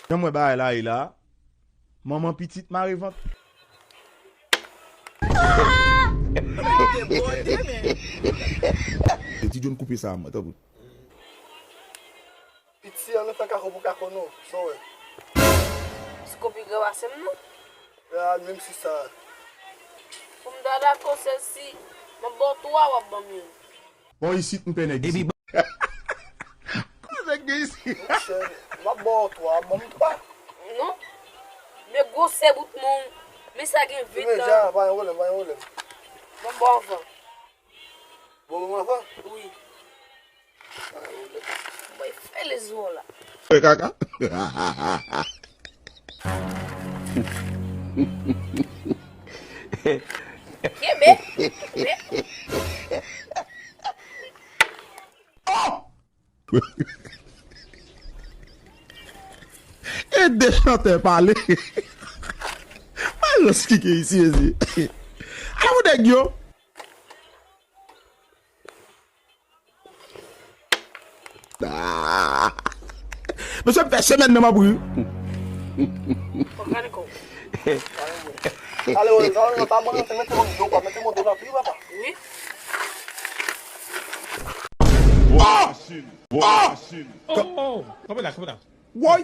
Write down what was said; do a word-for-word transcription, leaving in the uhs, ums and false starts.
Jan m wè bagay la ye la, manman pitit mare vant. Ti John koupe sa a mwen, tanpri. Piti, ann fè kako pou kako non, sa w wè. Sikopi gran pase m non. Ya, menm si sa. Pou m ta dakò sèl si m ap ba w twa, w ap ban m youn. Bon, isit m pè nèg isit. Kòman nèg gen isit? Monchè, m ap ba w twa, ban m twa. Non. Men gwosè bout men w, men sa gen vent lan. Imedya, pa gen pwoblèm, pa gen pwoblèm. Ban m ba w anvan. Bon, bon, anvan? Wi. Bay fè lezo la. Fè kaka. Kenbe. Kenbe. E de chantè pale. Malans ki gen isi, ezi. Ala pou nèg yo. Ah. Mesye, m fè semèn nan m ap ri. Fò gade kò. Ale, ale, ale, pa abandone, mete mwen do, mete mwen do nan pi, papa. Wi. Bò machin, bò machin. Oh, oh, kanpe la, kanpe la. Woy!